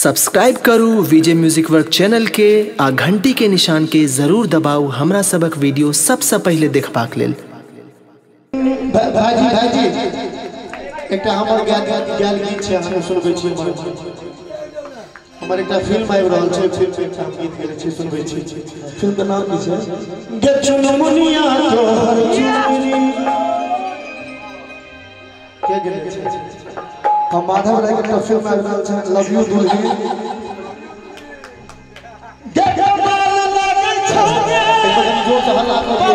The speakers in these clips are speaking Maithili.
सब्सक्राइब करू विजय म्यूजिक वर्क चैनल के आ घंटी के निशान के जरूर दबाऊ हमरा सबक वीडियो सबसे पहले देखबाक लेल। भाईजी भाईजी एकटा हमर गायल गीत छै, अहाँ सुनबै छी। हमर एकटा फिल्म आबि रहल छै, फिल्म में एकटा गीत गेले छी, सुनबै छी। फिल्म के नाम की छै? गे चुनमुनिया तोहर चुनरी के गेले छै। हम माधव राय के फिल्म आबि रहल छै, लव you दुल्हन। गे कमाल लागै छौ गे, जोर से हल्ला कर दियौ।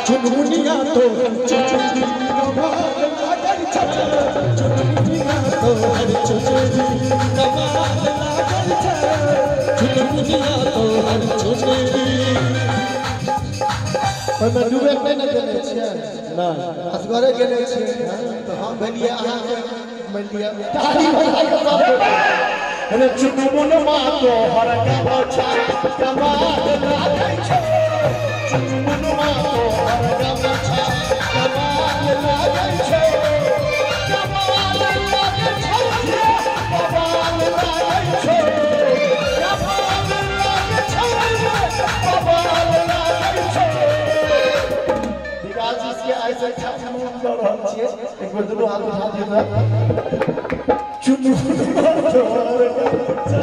चुनमुनिया तो चुनरी कमाल लागै छौ, चुनमुनिया तो चुनरी कमाल लागै छौ, चुनमुनिया तो चुनरी। ओहिमे डुबेट नहि ने गेने छियै? नहि, असगरे गेने छियै। तऽ हम भेलियै अहाँके, मानि लिअ ताली बजा कऽ सब। अरे चुनमुनमा तोहर गमछा कमाल लागै छौ, चुनमुनमा तोहर गमछा कमाल लागै छौ, कमाल लागै छौ, कमाल लागै छौ, कमाल लागै छौ, कमाल लागै छौ। विकास जी के आइ से चुनमुन कऽ रहल छियै, एक बेर दुनू हाथ उठा दियौ तऽ। चुनमुनमा तोहर गमछा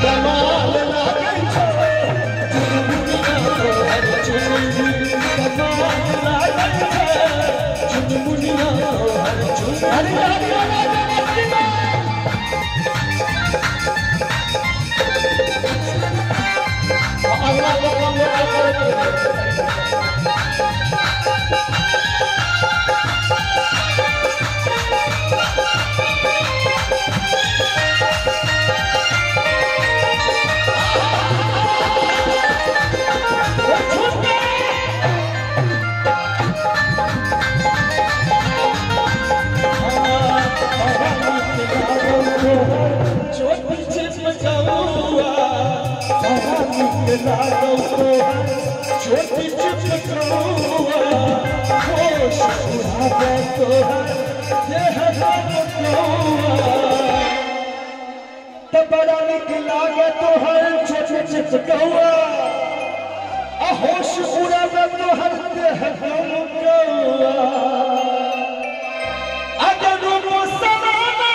कमाल लागै छौ, चुनमुनिया तोहर चुनरी कमाल लागै छौ, चुनमुनिया तोहर चुनरी। अगला छोटी चिपकौआ होश उड़ावे तोहर देह कौआ, त बड़ा निक लागे तोहर छोटी चिपकौआ, होश उड़ावे तोहर देह कौआ। अगर रूप सनाना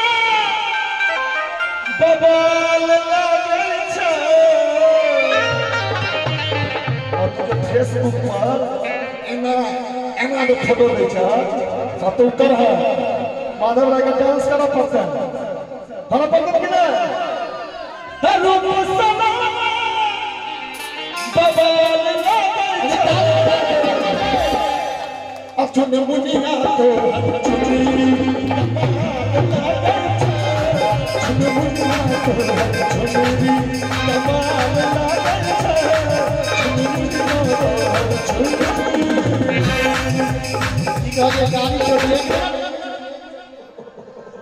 बबाल लागे छौ, फेसबुक पर एना एना जो फोटो दै छै तो उत्तर है माधव राय का डांस करना पड़ता है, करना पड़ता कि नहीं? रूप सना बबाल लागै छौ, चुनमुनिया तोहर चुनरी कमाल लागै छौ, चुनमुनिया तोहर चुनरी कमाल लागै छौ, गाड़ी छोड़िए।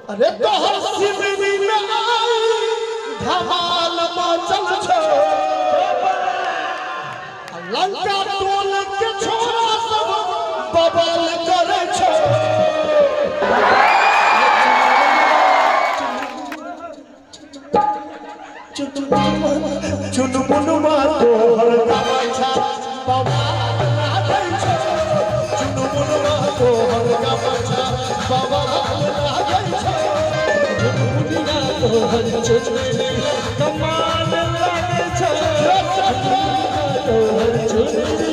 अरे तोहर सिमरी में आई धमाल मचल छौ, लंका टोल के छोरा सब बबल करे छौ। चुनमुनमा तोहर गमछा बबाल लागै छौ, चुनमुनमा तोहर गमछा बबाल लागै छौ, चुनमुनिया तोहर चुनरी कमाल लागै छौ, चुनमुनिया तोहर चुनरी।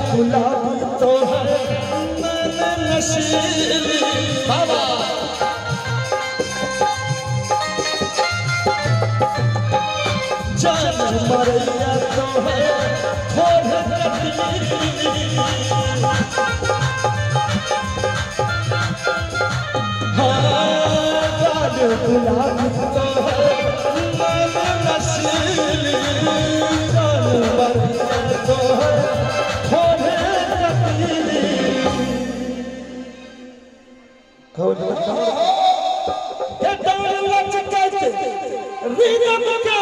गुलाबी तोहर मन नशीली बाबा, जान मरैया तोहर थोड़ कटली। हाँ गुलाबी तोहर नैना नशीली जान मारे तोहर होठे कटीली के डाल लचकत रिदम के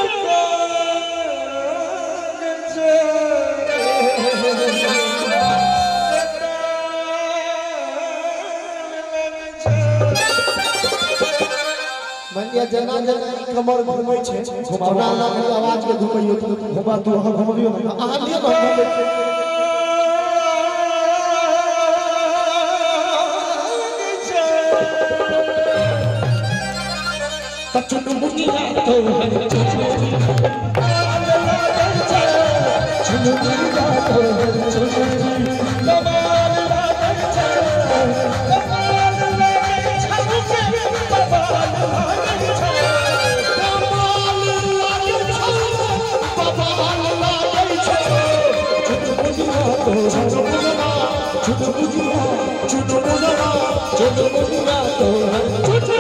मानिया जना जना कमर घुमै छै घुमावना लागल आवाज के घुमैयो घुमा तू अहाँ घुमबियो अहाँ लिअ न घुमै छै। चुनमुनिया तोहर चुनमुनिया चुनमुनिया तोहर चुनमुनिया कमाल लागै छै कमाल लागै छै कमाल लागै छै कमाल लागै छै कमाल लागै छै चुनमुनिया तोहर चुनमुनिया चुनमुनिया चुनमुनिया तोहर चुनमुनिया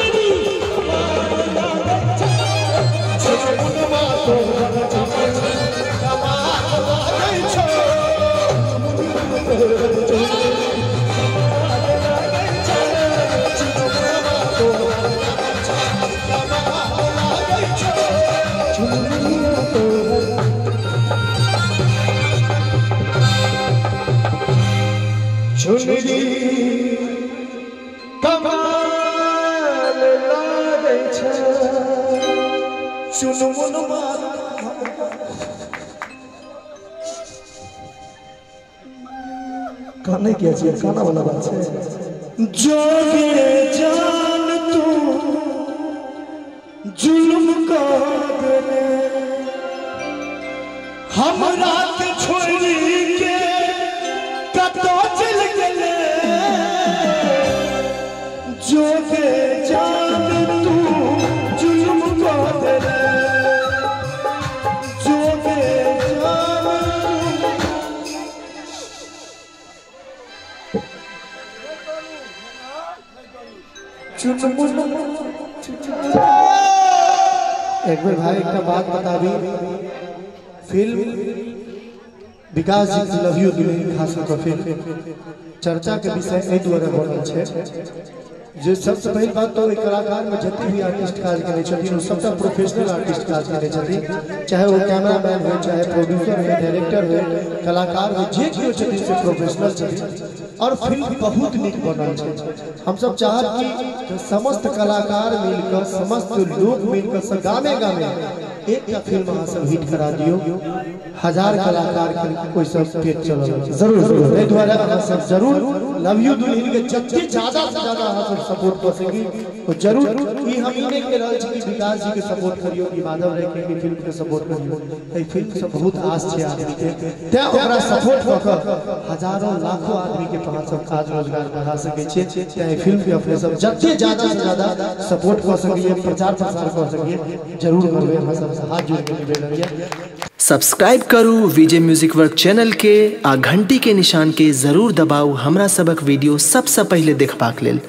चुनरी कमाल लागै छै चुनमुनमा काने किया छियै काना वाला बात छै। जोगे जान तू जुल्म कर देले हमरा के छोड़ी के कतौ चल गेले जोगे जान तू जुल्म कर देले जोगे जान एक बेर भाई एक बात बताबी film Vikas ji love you दुल्हन खास कऽ फिल्म चर्चा के विषय एहि दुआरे बनल छै जे सबसे पहिल बात तो ओहि कलाकार में जते भी आर्टिस्ट काज करै छथिन ओ सबटा प्रोफेशनल आर्टिस्ट काज करै छथिन, चाहे वो कैमरामैन हो, चाहे प्रोड्यूसर हो, डायरेक्टर हो, कलाकार हो, जे केओ छथिन से प्रोफेशनल छथिन और फिल्म बहुत नीक बनल छै। हम सब चाहब कि समस्त कलाकार मिलकर समस्त लोग मिलकर सब गामे गामे एक फिल्म अहाँ सब हिट करा दियौ, 1000 कलाकार के ओहिसँ पेट चलल जरूर जरूर। एहि दुआरे अहाँ सब जरूर लव you दुल्हन के जते ज्यादा से ज्यादा अहाँ सब सपोर्ट कऽ सकी तो जरूर। ई हम ई नहि कहि रहल छी कि विकास जी के सपोर्ट करियौ कि माधव राय के फिल्म के सपोर्ट करियौ, एहि फिल्म से बहुत आस छै आदमी के, तैं ओकरा सपोर्ट कऽ कऽ हजारों लाखों आदमी के अहाँ सब काज रोजगार बढ़ा सकै छियै। तैं एहि फिल्म के अपने सब जते ज्यादा से ज्यादा सपोर्ट कऽ सकिए, प्रचार प्रसार कऽ सकिए जरूर करबै। अहाँ सब हाथ जोड़ के निवेदन यऽ। सब्सक्राइब करू विजय म्यूजिक वर्क चैनल के आ घंटी के निशान के जरूर दबाऊ हमरा सबक वीडियो सबसे पहले देखबाक लेल।